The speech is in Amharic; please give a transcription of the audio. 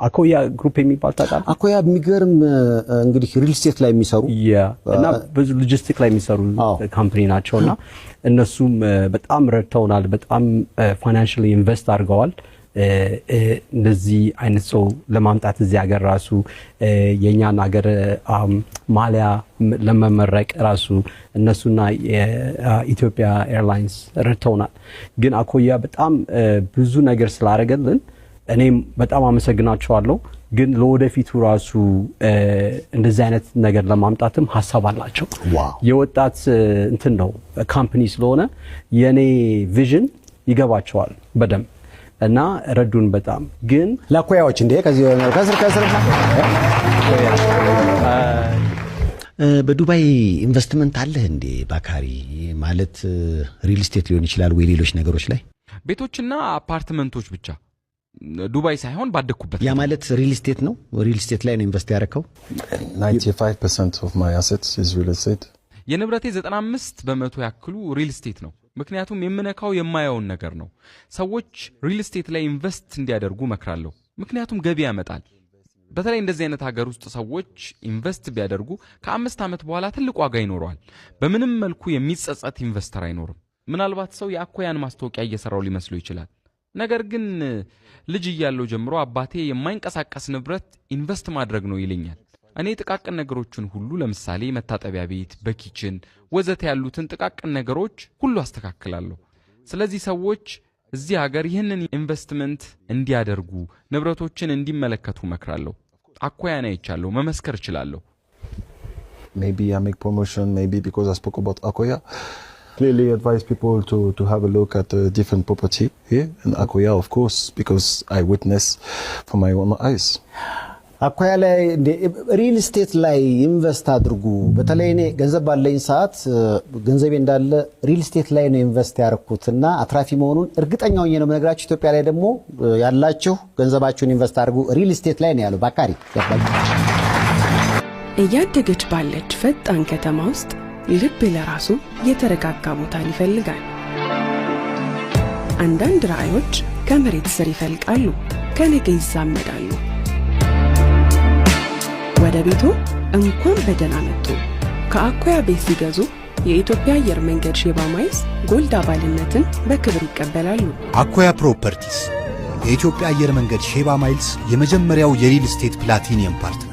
አኮያ Group የሚባል ታውቃለህ? አኮያ የሚገርም እንግዲህ real estate ላይ የሚሰሩ እና ብዙ ሎጂስቲክ ላይ የሚሰሩ company ናቸው እና እነሱም በጣም ረድተውናል። በጣም financially invest አድርገዋል። እንደዚህ አይነት ሰው ለማምጣት እዚህ ሀገር ራሱ የእኛን ሀገር ማሊያ ለመመረቅ ራሱ እነሱና የኢትዮጵያ Airlines ረድተውናል። ግን አኮያ በጣም ብዙ ነገር ስላደረገልን እኔም በጣም አመሰግናቸዋለሁ። ግን ለወደፊቱ ራሱ እንደዚህ አይነት ነገር ለማምጣትም ሀሳብ አላቸው። የወጣት እንትን ነው company ስለሆነ የኔ vision ይገባቸዋል በደንብ እና ረዱን በጣም። ግን ለአኮያዎች እንዴ ከዚህ ከስር ከስር። በዱባይ ኢንቨስትመንት አለህ እንዴ ባካሪ? ማለት real estate ሊሆን ይችላል ወይ ሌሎች ነገሮች ላይ? ቤቶችና አፓርትመንቶች ብቻ፣ ዱባይ ሳይሆን ባደግኩበት። ያ ማለት real estate ነው። Real estate ላይ ነው invest ያደረከው? 95% of my assets is real estate. የንብረቴ 95% ያክሉ real estate ነው። ምክንያቱም የምነካው የማየውን ነገር ነው። ሰዎች real estate ላይ invest እንዲያደርጉ እመክራለሁ። ምክንያቱም ገቢ ያመጣል። በተለይ እንደዚህ አይነት ሀገር ውስጥ ሰዎች invest ቢያደርጉ ከ5 ዓመት በኋላ ትልቅ ዋጋ ይኖረዋል። በምንም መልኩ የሚጸጸት investor አይኖርም። ምናልባት ሰው የአኮያን ማስታወቂያ እየሰራው ሊመስለው ይችላል። ነገር ግን ልጅ እያለሁ ጀምሮ አባቴ የማይንቀሳቀስ ንብረት invest ማድረግ ነው ይለኛል። እኔ ጥቃቅን ነገሮችን ሁሉ ለምሳሌ መታጠቢያ ቤት፣ በ kitchen ወዘተ ያሉትን ጥቃቅን ነገሮች ሁሉ አስተካክላለሁ። ስለዚህ ሰዎች እዚህ ሀገር ይህንን ኢንቨስትመንት እንዲያደርጉ፣ ንብረቶችን እንዲመለከቱ እመክራለሁ። አኮያን አይቻለሁ፣ መመስከር እችላለሁ። Maybe I make promotion, maybe because I spoke about Akoya. Clearly advise people to have a look at different property here in Akoya, of course, because I witness from my own eyes. አኮያ ላይ real estate ላይ invest አድርጉ። በተለይ እኔ ገንዘብ ባለኝ ሰዓት ገንዘቤ እንዳለ real estate ላይ ነው invest ያደረኩት እና አትራፊ መሆኑን እርግጠኛ ሆኜ ነው የምነግራችሁ። ኢትዮጵያ ላይ ደግሞ ያላችሁ ገንዘባችሁን invest አድርጉ real estate ላይ ነው ያለው ባካሪ። እያደገች ባለች ፈጣን ከተማ ውስጥ ልብ ለራሱ የተረጋጋ ቦታን ይፈልጋል። አንዳንድ ራዕዮች ከመሬት ስር ይፈልቃሉ፣ ከነገ ይዛመዳሉ። ወደ ቤቱ እንኳን በደህና መጡ። ከአኮያ ቤት ሲገዙ የኢትዮጵያ አየር መንገድ ሼባ ማይልስ Gold አባልነትን በክብር ይቀበላሉ። አኮያ Properties የኢትዮጵያ አየር መንገድ ሼባ ማይልስ የመጀመሪያው የ real estate platinum partner።